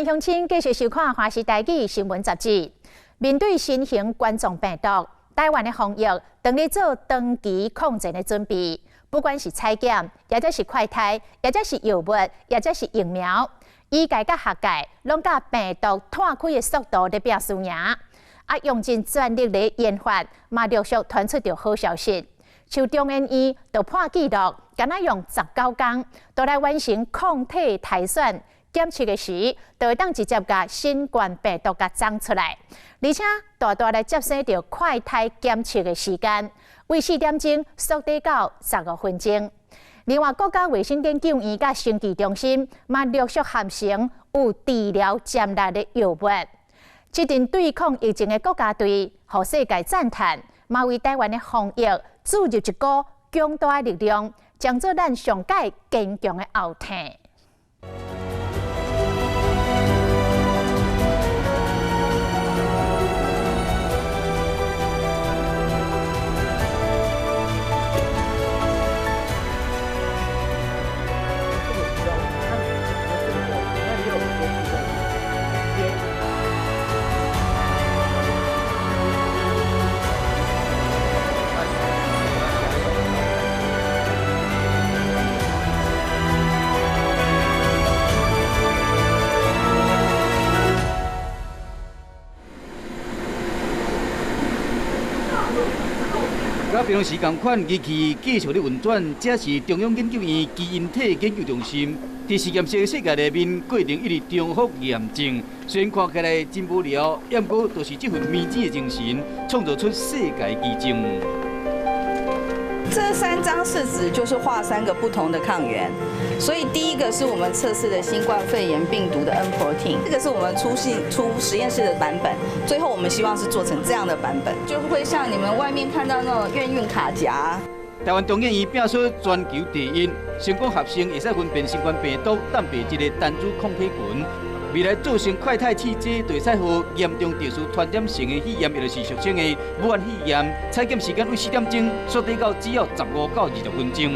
鄉親繼續收看《華視台語新聞雜誌》。面對新型冠狀病毒，台灣的防疫當咧做長期抗戰的準備，不管是採檢，抑者是快篩，抑者是藥物，抑者是疫苗，醫界佮學界攏佮病毒湠開的速度咧拼輸贏，啊，用盡全力咧研發，嘛陸續傳出著好消息。像中研院就破紀錄，敢若用19工，都來完成抗體篩選。檢測的時，就會當直接共新冠病毒共摠出來，而且大大來節省著快篩檢測的時間，為4點鐘縮短到15分鐘。另外，國家衛生研究院佮生技中心嘛陸續合成有治療潛力的藥物，這陣對抗疫情的國家隊，予世界讚嘆，嘛為台灣的防疫注入一股強大的力量，將做咱上蓋堅強的後盾。佮平常時仝款，機器繼續咧運轉，這是中央研究院基因體研究中心。佇實驗室世界內面，過程一直重複驗證。雖然看起來真無聊，毋過就是這份迷之的精神，創造出世界奇蹟。這三張試紙就是畫三個不同的抗原，所以第一個是我們測試的新冠肺炎病毒的 N protein，這個是我們出實驗室的版本，最後我們希望是做成這樣的版本，就會像你們外面看到那種驗孕卡夾。台灣中研院拼出全球第一，成功合成會使分辨新冠病毒蛋白質的單株抗體群。未來做成快篩試劑，就會使予嚴重特殊傳染性的肺炎，也就是俗稱的武漢肺炎，採檢時間為4點鐘縮短到只要15到20分鐘，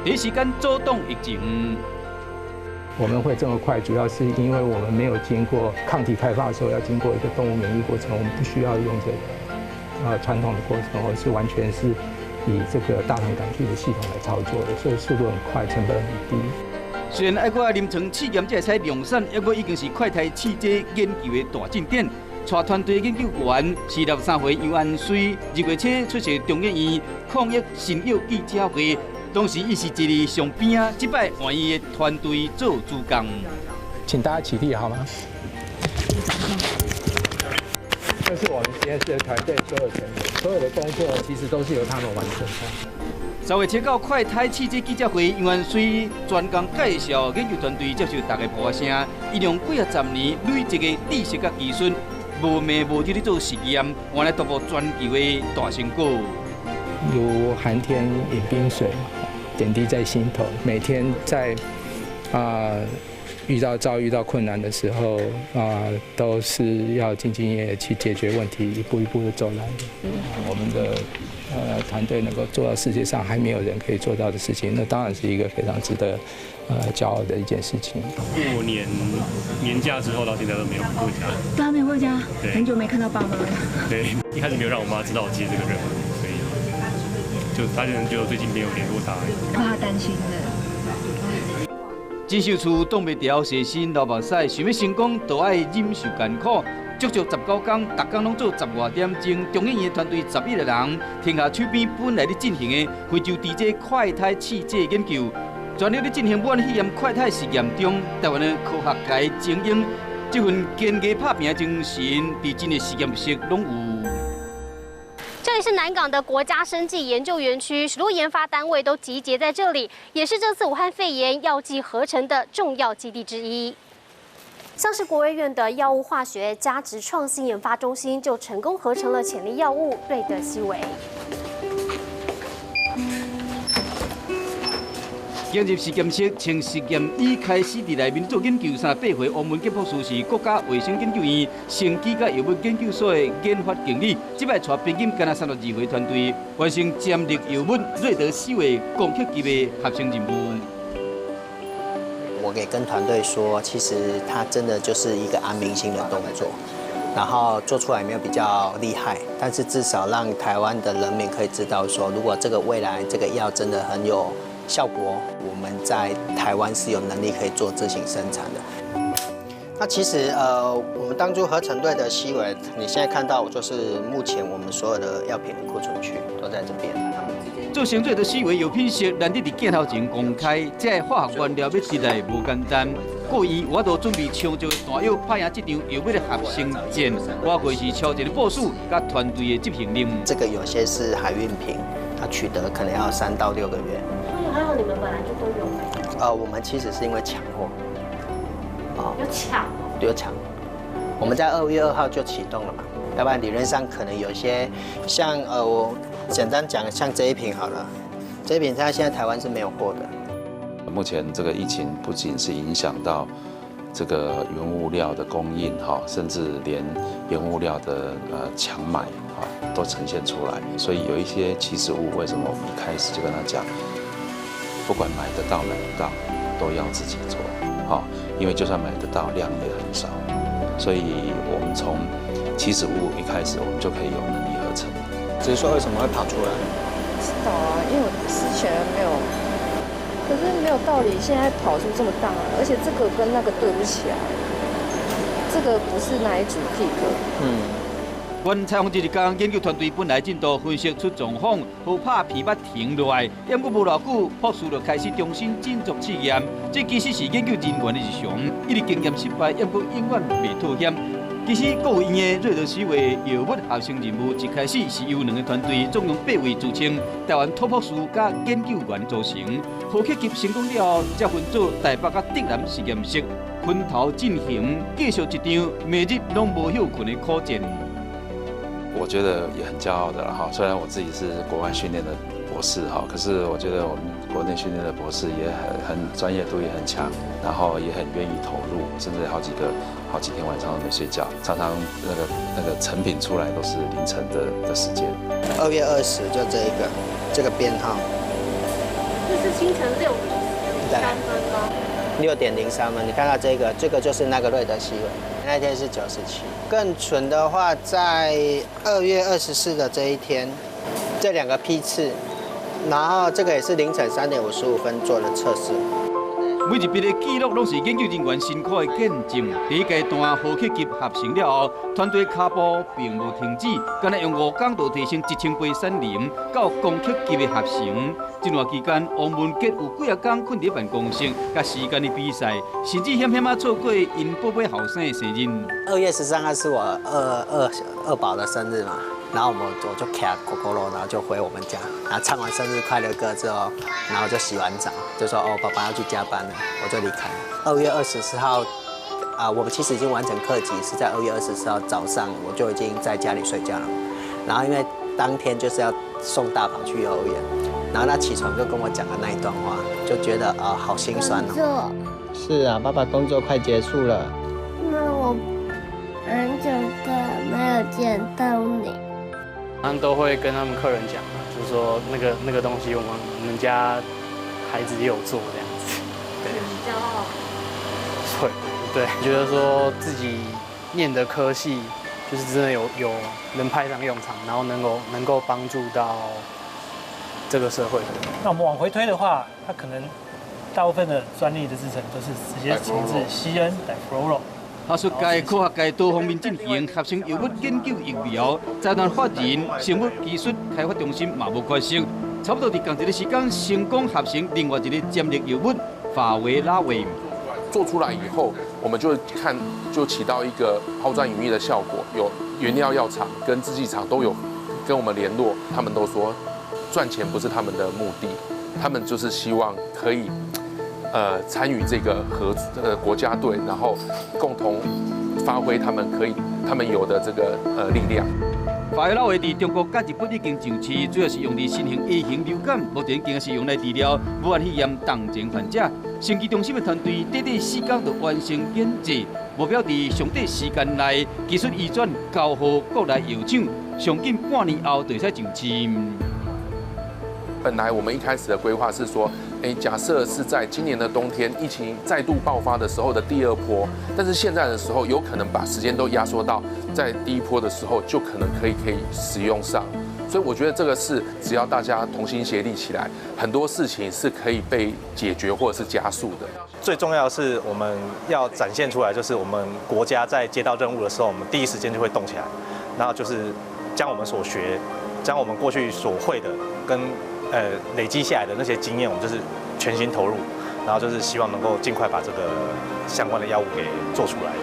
第一時間阻擋疫情。我們會這麼快，主要是因為我們沒有經過抗體開發的時候，要經過一個動物免疫過程，我們不需要用這個傳統的過程，而是完全是以這個大腸桿菌的系統來操作的，所以速度很快，成本很低。雖然愛閣愛臨床試驗才會使量產，猶閣已經是快篩試劑研究的大進展。帶團隊研究員是63歲楊安瑞，2月初出席中研院抗疫新藥記者會，當時伊是坐佇上邊仔，這擺換伊的團隊做主講。請大家起立好嗎？這是我們實驗室的團隊所有成員，所有的工作其實都是由他們完成的。3月7號快篩試劑記者會，楊安瑞專工介紹研究團隊接受大家拍聲，伊用幾仔十年累積的知識佮技術，無明無日咧做實驗，換來突破全球的大成果。如寒天飲冰水，點滴在心頭。每天在遭遇到困難的時候都是要兢兢業業去解決問題，一步一步的走來。我們的團隊能夠做到世界上還沒有人可以做到的事情，那當然是一個非常值得驕傲的一件事情。過年年假之後到現在都沒有回過家。對啊，沒回家，很久沒看到爸媽了。對，一開始沒有讓我媽知道我接這個任務，所以就發現就最近沒有聯絡她。怕她擔心的。錦繡處擋袂牢，細心流目屎，想欲成功，就愛忍受艱苦。足足19工，逐工攏做10外點鐘。中研院團隊11個人，停下手邊本來咧進行的非洲豬隻快篩試劑研究，全力咧進行武漢肺炎快篩實驗中。台灣的科學界精英，這份堅毅拍拚的精神，佇這个實驗室攏有。這裡是南港的國家生技研究園區，許多研發單位都集結在這裡，也是這次武漢肺炎藥劑合成的重要基地之一。像是國衛院的藥物化學加值創新研發中心就成功合成了潛力藥物瑞德西韋。進入實驗室，從實驗椅開始，佇內面做研究。38歲王文傑博士是國家衛生研究院生技佮藥物研究所的研發經理，這擺帶平均敢若32歲團隊完成潛力藥物瑞德西韋攻克級的合成任務。我我也跟團隊說，其實它真的就是一個安民心的動作，然後做出來沒有比較厲害，但是至少讓台灣的人民可以知道說，如果這個未來這個藥真的很有效果，我們在台灣是有能力可以做自行生產的。那其實我們當初合成瑞德西韋，你現在看到就是目前我們所有的藥品的庫存區都在這邊。做成瑞德西韋藥品時，難得佇鏡頭前公開，這个化學原料欲得來無簡單。故伊有法度準備充足的彈藥，拍贏這場藥物的合成戰。外過是超前的部署，佮團隊的執行力。這個有些是海運品，它取得可能要3到6個月。所以還好你們本來就都有。我們其實是因為搶貨。有搶？有搶。我們在2月2號就啟動了嘛，要不然理論上可能有些像我簡單講，像這一瓶好了，這一瓶它現在台灣是沒有貨的。目前這個疫情不僅是影響到這個原物料的供應哈，甚至連原物料的搶買哈都呈現出來。所以有一些起始物，為什麼我們一開始就跟他講，不管買得到買不到，都要自己做，哈，因為就算買得到，量也很少。所以我們從起始物一開始，我們就可以有能力合成。只是說為什麼會跑出來？不知道啊，因為我之前沒有，可是沒有道理，現在跑出這麼大，而且這個跟那個對不起來，這個不是那一組 peak。阮採訪這一工，研究團隊本來進度分析出狀況，好拍片捌停落來，毋過無偌久，博士就開始重新振作試驗。這其實是研究人員的日常，一直經驗失敗，毋過永遠袂妥協。其實國衛院的瑞德西韋藥物合成任務，一開始是由兩個團隊，總共八位自稱台灣土博士佮研究員組成。荷克級成功了後，才分做台北佮竹南實驗室，分頭進行，繼續一場每日攏無歇睏的苦戰。我覺得也很驕傲的了哈，雖然我自己是國外訓練的博士哈，可是我覺得我們國內訓練的博士也很專業度也很強，然後也很願意投入，甚至好幾天晚上都沒睡覺，常常那個成品出來都是凌晨的時間。2月20就這一個，這個編號。這是清晨6點03分嗎？6點03分，你看到這個，這個就是那個瑞德西韋，那天是97。更準的話，在2月24的這一天，這兩個批次，然後這個也是凌晨3點55分做的測試。每一筆的記錄攏是研究人員辛苦的見證。第一階段荷克級合成了後，團隊跤步並無停止，干焦用5工就提升1000倍產能到公克級的合成。這段期間，王文傑有幾仔工睏佇辦公室，佮時間的比賽，甚至險險仔錯過𪜶寶貝後生的生日。2月13號是我二寶的生日嘛，然後我就騎 Gogoro，然後就回我們家，然後唱完生日快樂歌之後，然後就洗完澡，就說哦，爸爸要去加班了，我就離開了。2月24號，啊，我們其實已經完成克級，是在2月24號早上，我就已經在家裡睡覺了。然後因為當天就是要送大寶去幼兒園，然後他起床就跟我講了那一段話，就覺得啊，好心酸哦。是啊，爸爸工作快結束了。那我很久都沒有見到你。他們都會跟他們客人講，就是說那個東西，我們家孩子也有做這樣子。對。很驕傲。會，對，覺得說自己念的科系，就是真的有能派上用場，然後能夠幫助到這個社會。那我們往回推的話，它可能大部分的專利的製程都是直接前置烯 N-difluoro。學術界、科學界多方面進行合成藥物研究疫苗，財團法人生物技術開發中心嘛無缺席。差不多佇仝一个時間，成功合成另外一个潛力藥物法維拉韋。做出來以後，我們就看就起到一個拋磚引玉的效果。有原料藥廠跟製劑廠都有跟我們聯絡，他們都說賺錢不是他們的目的，他們就是希望可以參與這個國家隊，然後共同發揮他們有的這個力量。法維拉韋佇中國佮日本已經上市，主要是用佇新型 A 型流感，目前更是用來治療武漢肺炎重症患者。生技中心的團隊短短4工就完成研製，目標佇上短時間內技術移轉交予國內藥廠，上緊半年後就會使上市。本來我們一開始的規劃是說，哎，假設是在今年的冬天疫情再度爆發的時候的第二波，但是現在的時候有可能把時間都壓縮到在第一波的時候就可能可以使用上，所以我覺得這個是只要大家同心協力起來，很多事情是可以被解決或者是加速的。最重要的是我們要展現出來，就是我們國家在接到任務的時候，我們第一時間就會動起來，然後就是將我們所學、將我們過去所會的跟累積下來的那些經驗，我們就是全心投入，然後就是希望能夠盡快把這個相關的藥物給做出來。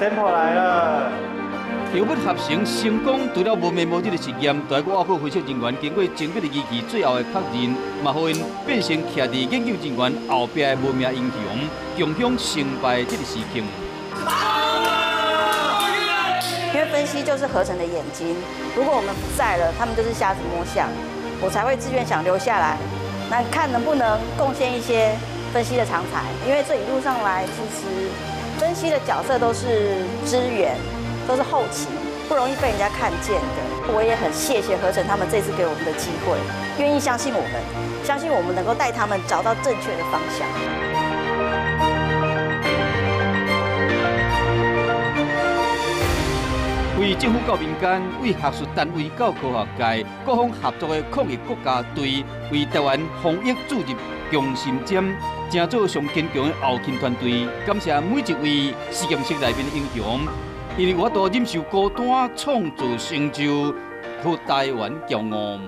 Sample 來了。藥物合成成功，除了無面膜這个實驗，台國外國分析人員經過精密的儀器最後的確認，嘛予𪜶變成徛佇研究人員後壁的無名英雄，共享成敗這个時刻。因為分析就是合成的眼睛，如果我們不在了，他們就是瞎子摸象。我才會自願想留下來，那看能不能貢獻一些分析的長才。因為這一路上來，其實分析的角色都是支援，都是後勤，不容易被人家看見的。我也很謝謝合成他們這次給我們的機會，願意相信我們，相信我們能夠帶他們找到正確的方向。為政府到民間，為學術單位到科學界，各方合作的抗疫國家隊，為台灣防疫注入強心針，成做上堅強的後勤團隊。感謝每一位實驗室內面的英雄，𪜶有法度忍受孤單，創造成就，予台灣驕傲。